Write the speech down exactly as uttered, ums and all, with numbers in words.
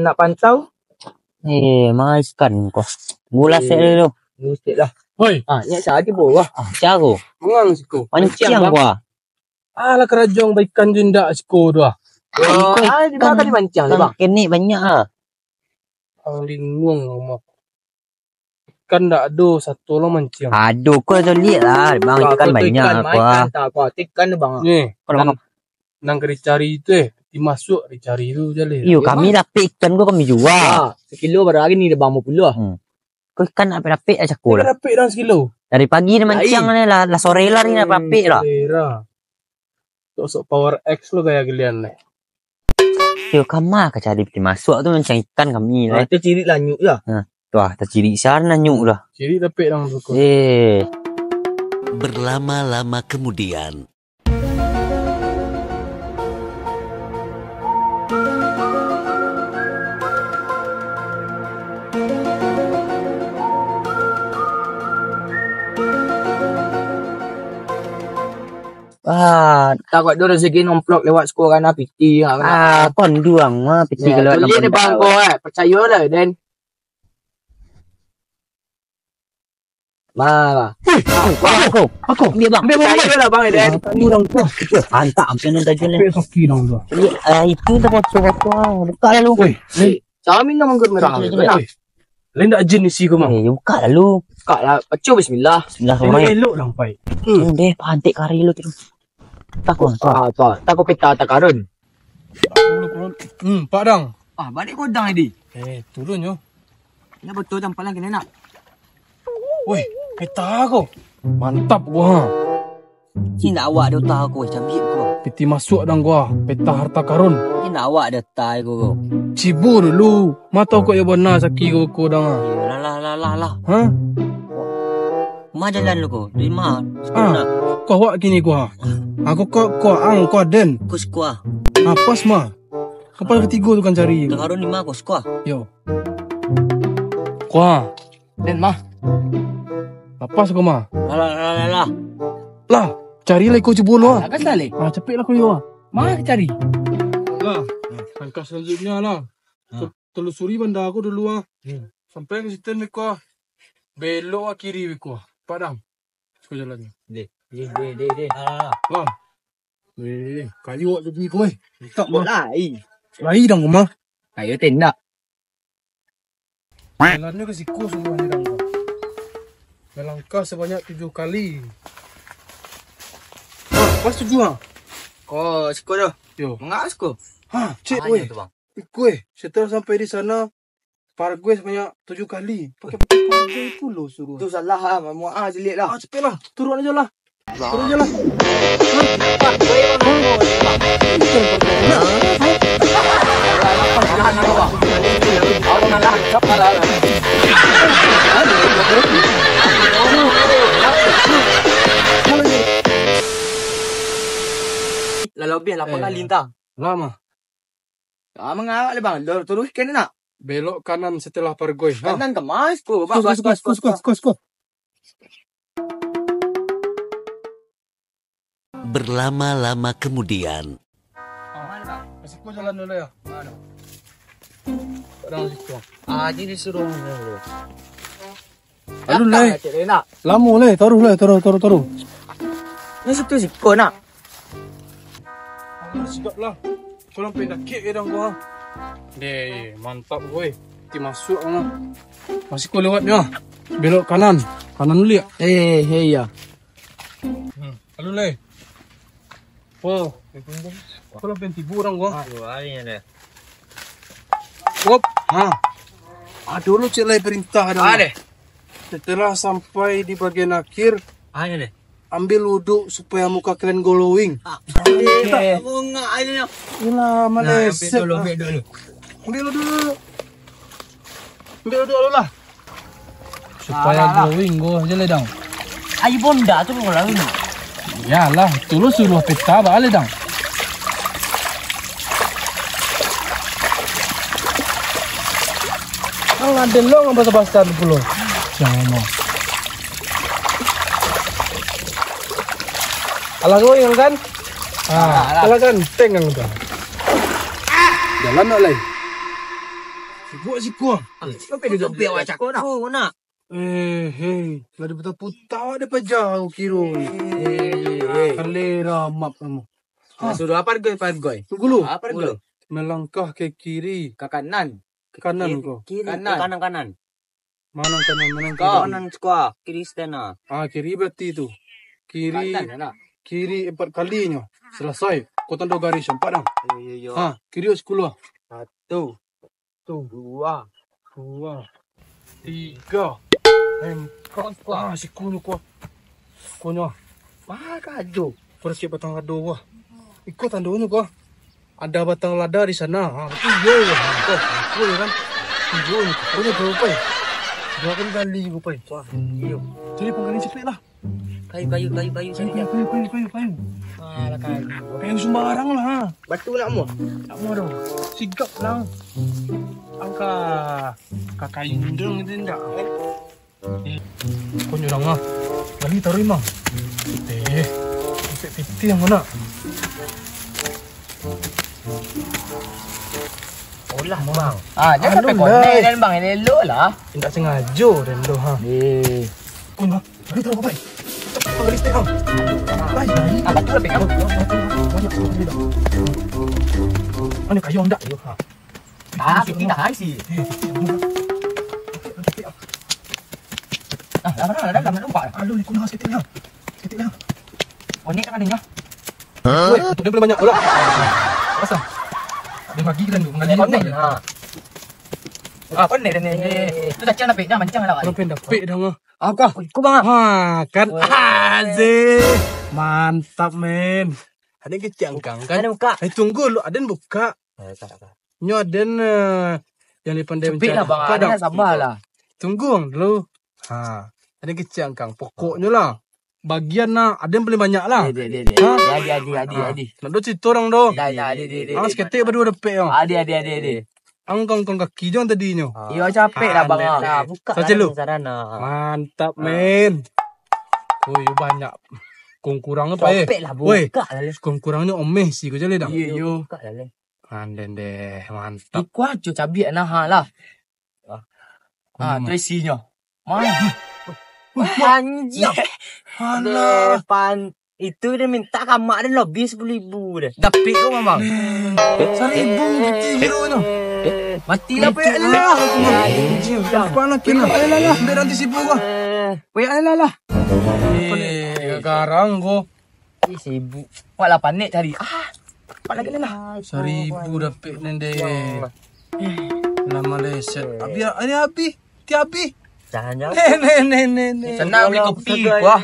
Nak pantau? Eh, makan ko. Gula sek dulu. Musik lah. Hoi. Ah, nyak cari bawah. Ah, caro. Mangang siko. Manciang, manciang, Bang. Gua. Alah, karajo baikan jo indak siko tu ah. Wah, ah, di ikan, mana tadi manciang tu, ikan Bang? Kenek banyak ah. Linguang rumah. Ikan ndak ado, satu lah manciang. Ado, ko tu liek lah, Bang, ikan banyak ikan, ko ah. Ikan tak, ko ikan tu, Bang. Ni, kau nak makan? Nan ka dicari tu, eh, dimasuak dicari tu jaleh. Iyo, kami dapek ikan ko kami jua. Ah, sakilo bara ni dah, Bang, limo puluah. Hmm. Ko ikan nak dapek-dapek lah cako lah. Dapek dah sakilo. Dari pagi ni manciang ni lah, lah sore lah ni nak dapek lah. Sore lah. Sok-sok power X lo gaya galian ni. Yo, kama ka cari piti masuak tu manciang ikan kami lah. Ah, tu cirik lah nyuk lah. Ha, tu ah, tacirik siar lah nyuk lah. Cirik dapek dang tu ko. Eh. Berlama-lama kemudian. Ah, takut tu rezeki nomplok lewat siko kana piti, ah, kana. Ah, konduang mah piti. Ya, kalau tulis nomplok. Bang ko, eh, percayo lah, Den. Bah. Wih, aku, aku, aku. Ambil, Bang. Ambil, Bang, ambil. Percayo lah, Bang, Den. Aku orang tu. Antak, ambil yang tajam ni. Ambil kaki dong tu. Iya, ah, itu dah foto-foto, ah. Buka lalu. Wih, ni. Cara minum anggur merah. Wih. Lain dak jin isi ko, Mang? Eh, buka lalu. Buka lah. Baco bismillah. Bismillah. Elok-elok lah, Pai. Hmm. Hmm, deh, pantik kari lu tu. Tako, tako. Ah, tako. Tako pita takarun. Hmm, Pak Dang. Ah, balik kodang tadi. Eh, turun yo. Nak betul tampalan kena nak. Woi, pita ko. Mantap ko ha. Indak awak dek uta ko, cabiak ko. Piti masuak dang ko ha, peta harta karun. Indak awak dek uta ko. Cibo dulu, ma tau kok iyo bana saki ko, ko dang ha. Iyo, lah, lah, lah, lah, lah. Ha? Ma jalan lu ko, dari ma? Ah, ko awak kini ko ha. Aku ko, ko ang, ko aden. Ko siko ha. Ah, pas ma. Kapal katigo tu kan cari. Takarun limo ko siko ha. Yo. Ko ha. Den, mah. Lapas ko mah. Lah, lah, lah, lah, lah. Lah, cari lah iko cibo lo ha. Lah, kan salah. Ah, capek lah ko iyo ha. Ma ka cari? Lah, langkah selanjutnya lah. Ha. Tel-, telusuri banda ko dulu ha. Hmm. Sampai ka situ beko ha. Belok ha kiri beko ha. Padang. Siko jalannyo. Deh, deh, deh, deh, deh. Lah, lah, lah. Lah. Deh, kayu awak jadi ko eh. Mantap mah. Lai. Lai dang ko mah. Kayu tendak. Jalannyo ka siko saluruahnyo dang ko. Balangkah sabanyak tujuah kali. Ha, pas tujuah ha. Ko siko tu. Yo. Mangak siko. Ha, cek weh. Iko eh, setelah sampai di sana, pargoi sabanyak tujuah kali. Pakai peti pargoi pulo suruah. Tu salah ha, mamuak ha, ciliak lah. Ah, capek lah. Turun ajo lah. Turun ajo lah. Lah, labiah lah, eh, pangah lintang. Lama. Ah, mangawak lah, Bang. Lo-, turuihkan nak. Belok kanan setelah pargoi. Ha. Kanan ka ma siko, Bang. Siko, siko, siko, siko, siko. Berlama-lama kemudian. Ah, ka siko jalan dulu yo. Mana? Padang siko. Ah, jadi disuruh dulu. Alun, Lai. Lamo, Lai. Taruih, Lai. Taruih, taruih, taruih. Ni situ siko nak. Alah, sigap lah. Ko lah sampai dakek ka dang ko ha. Deh, mantap ko eh. Ti masuak ha. Masih ko lewatnyo. Belok kanan. Kanan dulu yo. Eh, eh, eh, yo. Hmm. Alun, Lai. Oh. Ko lah sampai tibo dang ko ha. Aduh, ayo deh. Hop. Ha. Aduh, lu cek Lai perintah dang. Ah, deh. Setelah sampai di bagian akhir, Ah, ini. Ambil wuduk supaya muka kalian glowing. Ah, eh, bungak aja. Ilah, nah, maleset. Ambil dulu, ambil dulu. Ambil dulu. Ambil dulu lah. Supaya glowing go aja lah, Dang. Ayo bonda tu kalau ini. Yalah, tu lo suruah peta balik, Dang. Ang ado lo nang basah-basah tu pulo. Siang mah. Alah, glowing kan? Ah, alah, alah. Alah ganteng ang tu. Jalan nak lai. Sibuk siko. Sampai duduk biar awak cakap nak. Oh, nak. Eh, hei, lah diputa-puta awak dek paja kiro ni. Eh, eh, eh. Kalera map kamu. Nah, sudah apa goi, apa goi? Tunggu lu. Apa goi? Melangkah ke kiri. Ke kanan. Ke kanan kiri, ko. Kiri, kanan. Kanan, kanan. Mana kanan, mana kiri? Kanan siko, kiri stand ah. Ah, kiri berarti tu. Kiri, kanan, nak. Kiri empat kalinyo. Selesai. Kau tando garis empat dah. Iyo, iyo, iyo. Ha, kiri sepuluh. Satu. Tu. Dua. Dua. Tiga. Empat. Ah, sikunyo kuah. Sikunyo. Mah kado. Kau dah siap batang lada kuah. Iko tandonyo kuah. Ada batang lada di sana. Ha, betul yo. Betul. Betul kan? Iyo, betul yo, pai. Dua kali gali ko, pai. Wah, iyo. Jadi panggali sikit lah. Kayu, kayu, kayu, kayu, kayu, kayu, kayu, kayu, kayu. Alah, kayu. Kayu sembarang lah. Batu nak mo? Tak mo doh. Sigap lah. Angka. Angka kayu indung itu ndak. Eh, kau nyurang ah. Lagi taruh imah. Eh, pitih yang mana? Olah, Bang. Ah, jangan sampai konek dan Bang, elok lah. Indak sengajo dan doh, ha. Eh. Kau nak? Bagi tahu, Pai. Cepat kau bagi step, ha. Pai, pai. Ah, batu lah, Pai. Banyak, banyak, banyak. Mana kayu ndak? Ayo, ha. Ah, pitih dah, isi. Eh, pitih, ha. Ah, dah, dah, dah, dah, dah nampak dah. Aduh, ni kau nak seketik, ha. Seketik, ha. Konek kan adanya. Weh, untuk dia boleh banyak pula. Pasang. Dia bagi kan tu, menggali. Eh, konek, ha. Ah, konek dia ni. Tu dah cang dapik, dah mancang lah. Orang pen dapik dah, ha. Apa? Kau, bang, ah. Ha, kan. Weh. Aziz. Mantap, men. Ada kecil angkang, kan? Ada buka. Eh, tunggu lu, ada buka. Eh, tak, tak. Nyo aden, eh, yang lebih pandai. Cepik lah, Bang. Sabar lah. Tunggu ang dulu. Ha, aden kecek angkang. Pokoknyo lah, bagian nah, aden paling banyak lah. Dek, dek, dek. Ha? Adi, adi, adi, adi. Nak do cerita orang do. Dah, dah, adi, adi, adi. Ang seketek baduo dapek ang. Adi, adi, adi, adi. Ang kangkang kaki jo tadinyo. Iyo, capek lah, Bang. Nah, buka lah lu. Mantap, men. Woi, banyak. Kungkurang apa, eh? Capek lah, buka lah. Woi, kungkurangnyo omeh si ko jale dah. Iyo, iyo. Buka lah, le. Anden deh, mantap. Iko ajo cabiak nah, ha, lah. Ah, tu isinyo. Mana? Wah, anjir. Alah. Depan itu dia minta kamak dia lebih sepuluh ribu deh. Dapik tu, Mamang. Seribu piti kiro tu. Mati lah, Pak, lah. Anjir, apa nak kena? Alah, lah, lah. Biar nanti sibuk kau. Pak, lah, lah, lah. Eh, garang kau. Ih, sibuk. Wak lah panek cari. Ah, cepat lagi lah. Seribu dapik nende. Lah maleset. Abih, ini abih. Ti abih. Jangan, jangan. Neh, neh, neh, neh, neh. Senang beli kopi, wah.